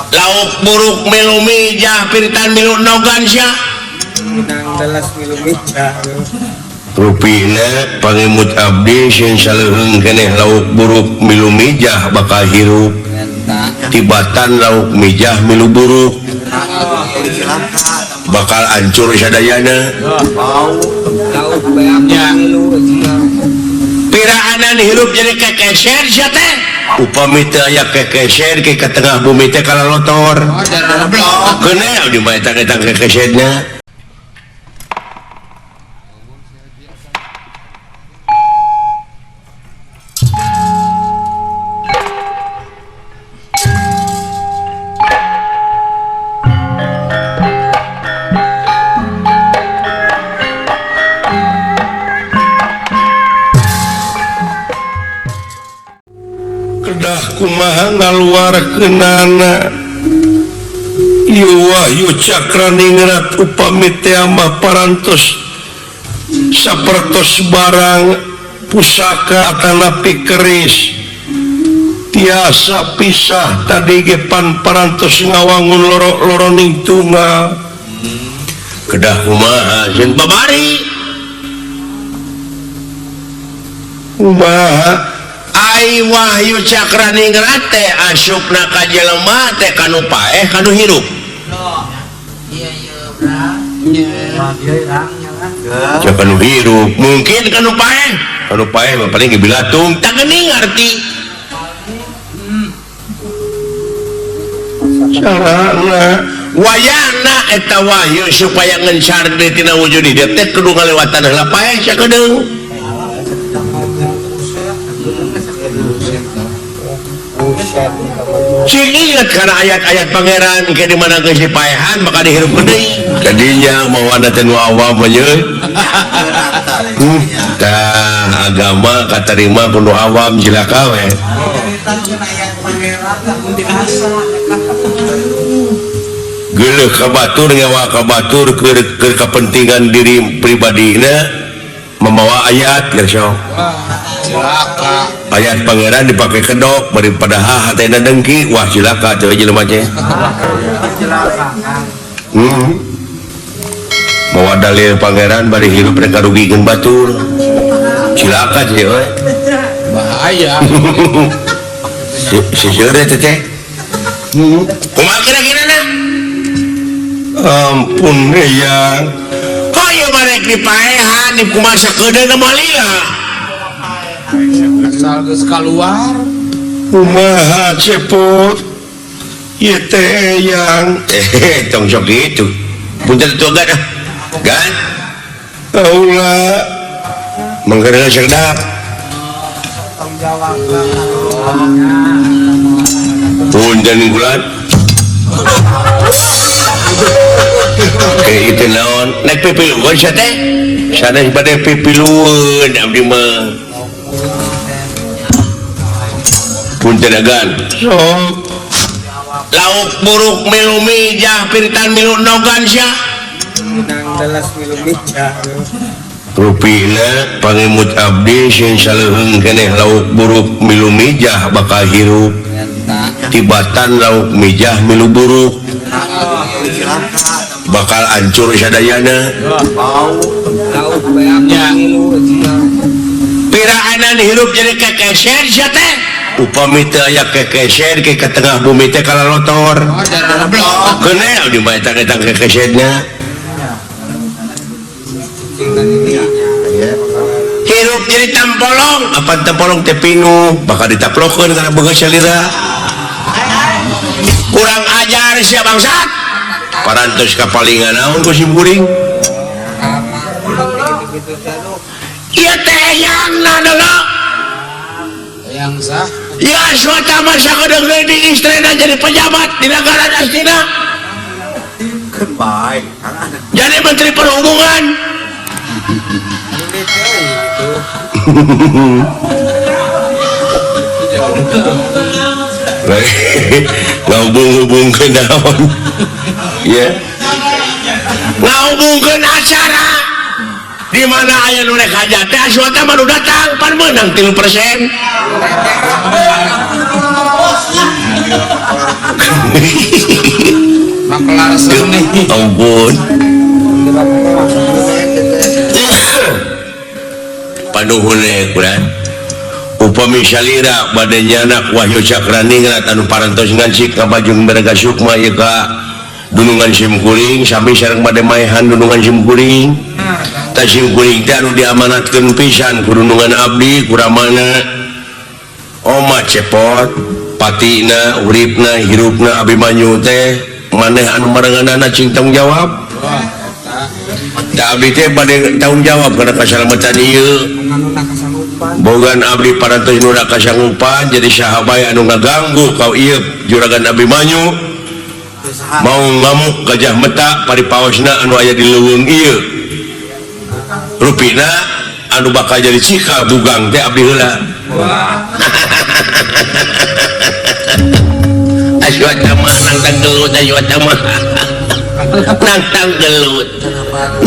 Lauk buruk milu mijah piritan milu nogan sia. Rupina pangemut abdi sieun saleuheung keneh lauk buruk milu mijah bakal hirup. Tibatan lauk mijah milu buruk bakal hancur sadayana. Piraanan hirup jadi kekeser sia teh. Upami teu aya kekeser ke tengah bumi teh kalalotor. Keuneu di mah eta kekeserna. Kumaha ngaluarkeunana ieu Wahyu Cakraningrat upami teh mah parantos sapertos barang pusaka atanapi keris tiasa pisah tadi ge pan parantos ngawangun loro-loroning tunggal kedah kumaha sieun babari kumaha ai Wahyu Cakraningrat teh asupna ka jelema teh kanu paeh kanu hirup. Nya kanu hirup mungkin kanu paeh mah paling ge bilatung tah geuning ngarti. Carana wayana eta wahyu supaya ngencar deui tina wujud hidup teh kudu ngalewatan heula paeh sakedeung. Cing ingat karena ayat-ayat pangeran ke di mana geus dipaehan maka dihirup deui. Jadinya mau ada teh nu awam mah ye. Tah agama katarima ku nu awam cilaka we. Geuleuh ka batur nyawa ka batur keur kepentingan diri pribadina membawa ayat geus. Cilaka. Ayat pangeran dipakai kedok daripada hatena dengki wah cilaka teu jelema teh. Mawa dalil pangeran bari hirup rek karugikeun batur. Cilaka teh we. Bahaya. Si seure teh teh. Kumaha kira-kira na? Ampun eyang. Hayu barek dipaehan di kumaha sakedeung moal lila. Asal geus kaluar. Kumaha cepot? Ieu teh eyang. Tong sok kitu. Punten tuh gan ah. Gan. Kaula mangkeuna sedap. Punten bulan. Kayak itu naon? Naik pipilueun sia teh. Sanes bade pipilueun abdi mah. Punten agan. Sok. Lauk buruk milu mijah piritan milu nogan sia. Rupina pangemut abdi sieun saleuheung keneh lauk buruk milu mijah bakal hirup. Tibatan lauk mijah milu buruk bakal hancur sadayana. Piraanan hirup jadi kekeser sia teh. Upami teu aya kekeser ke tengah bumi teh kalalotor. Keuneu di mah eta kekeserna. Hirup jadi tampolong, apa tampolong teh pinuh bakal ditaplokeun kana beungeut salira. Kurang ajar sia bangsat. Parantos kapalingan naon ku simkuring. Ieu teh eyangna deuleu. Eyang sah. Ya suatu masa kedeung di istrina jadi pejabat di negara astina. Jadi menteri perhubungan. Ngahubung-hubungkeun naon? Ya. Ngahubungkeun acara di mana aya nu rek hajat teh Aswata mah nu datang pan meunang 3%. Makelar seni. Ampun. Panuhun kurang. Upami salira bade nyanak Wahyu Cakraningrat anu parantos ngancik ka Bajung Berga Sukma ieu ka dunungan simkuring sami sareng bade maehan dunungan simkuring. Tah simkuring teh anu diamanatkeun pisan ku dunungan abdi kuramana Oma Cepot patina uripna hirupna Abimanyu teh maneh anu marenganana cing tanggung jawab. Tah abdi teh bade tanggung jawab kana kasalamatan ieu. Bogan abdi parantos nu kasanggupan jadi saha bae anu ngaganggu ka ieu juragan Abimanyu mau ngamuk gajah meta paripaosna anu aya di leuweung ieu. Rupina anu bakal jadi cikal bugang teh abdi heula. Aswatama nangtang gelut aswatama nangtang gelut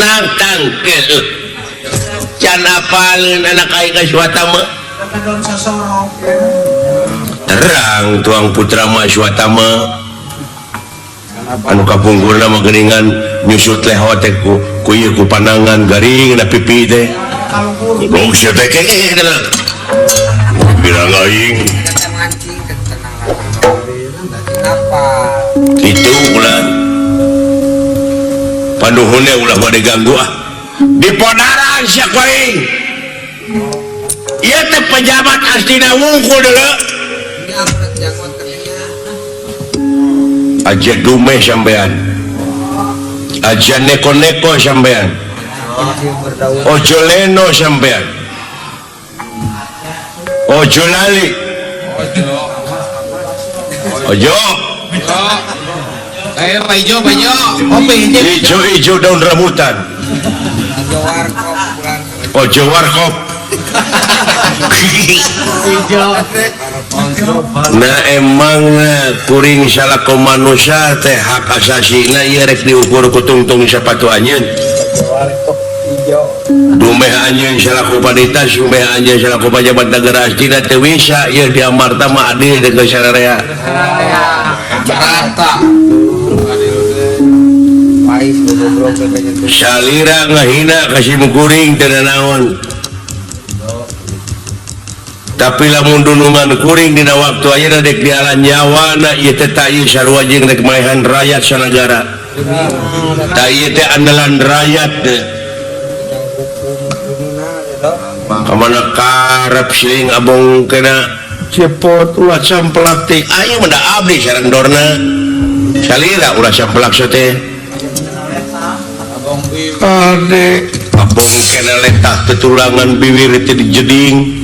nangtang gelut can apaleun anak aing Aswatama terang tuang putra mah Aswatama anu kapungkurna mah geuningan nyusut leho teh ku ieu ku pandangan garing na pipi teh goblok sia teh bilang aing itu ulah panuhunnya ulah bade ganggu ah di podaran sia kuring ieu teh pejabat astina wungkul deuleu aja dumeh sampean aja neko-neko sampean ojo leno sampean ojo lali ojo ijo-ijo daun rambutan ojo warkop. Nah emang kuring salaku manusia teh hak asasina ieu rek diukur ku tungtung sapatu anjeun dumeh anjeun salaku panita dumeh anjeun salaku pajabat negara astina teu bisa ieu diamarta mah adil deui sararea rata. Salira ngahina ka simkuring teu naon. Tapi lamun dunungan kuring dina waktu ayeuna dek dialan nyawana ieu teh ta ieu sarua jeung rek maehan rakyat sanagara. Ta ieu teh andalan rakyat teh. Kamana karep siling abong kena cepot ulah sampelak teh. Ayo mah da abdi sareng dorna. Salira ulah sampelak teh. Ade abong kena letah tetulangan bibir teh dijeding.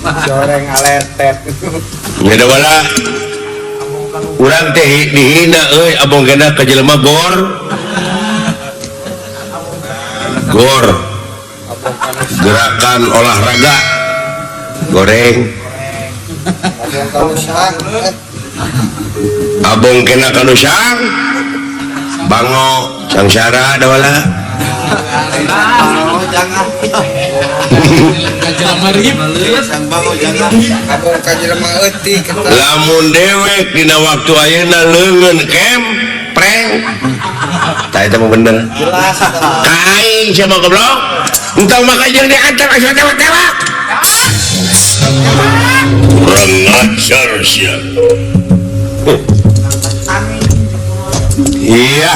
Goreng aletet. Ngeda wala. Urang teh dihina euy abong kena ka jelema gor. Gor. Gerakan olahraga. Goreng. Abong kena kanusang. Bango sangsara da wala. Lamun dewek dina waktu ayeuna leungeun kem preng tah eta mah bener ka aing sia mah goblok entong maka jeung diantar ka tewak-tewak kurang ajar sia. Iya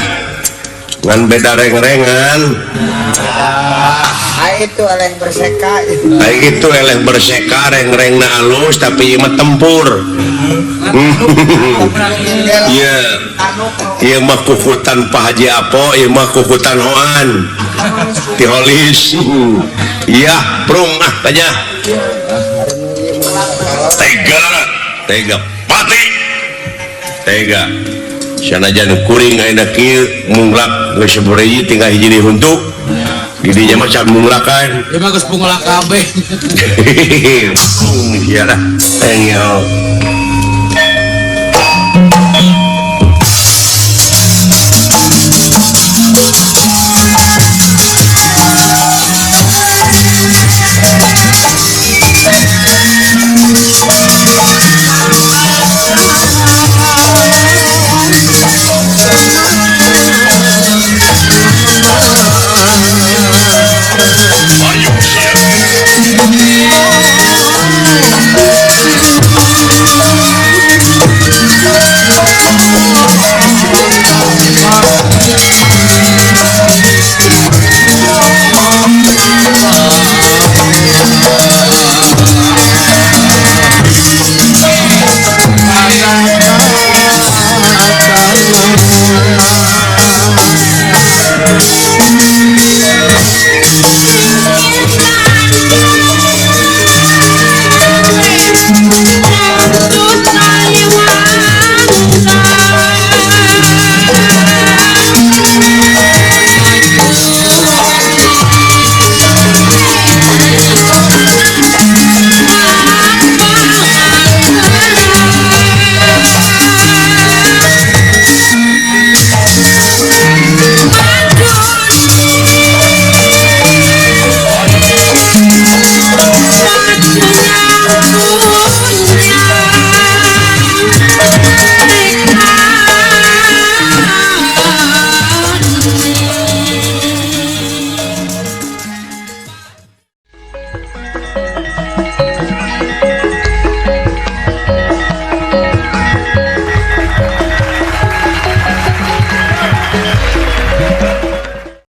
ngan beda reng-rengan. Itu eleh berseka itu eleh berseka reng-rengna alus tapi ieu mah tempur. Iya ieu mah kukutan Pak Haji Apo ieu mah kukutan hoan tiholis. Iya prung ah tanya tega tega pati tega sanajan kuring ayeuna kieu munglak geus sabaraha tinggal hiji deui huntu. Gidinya macam munglakan. Ieu mah geus punglak kabeh. Iya lah. Engyo.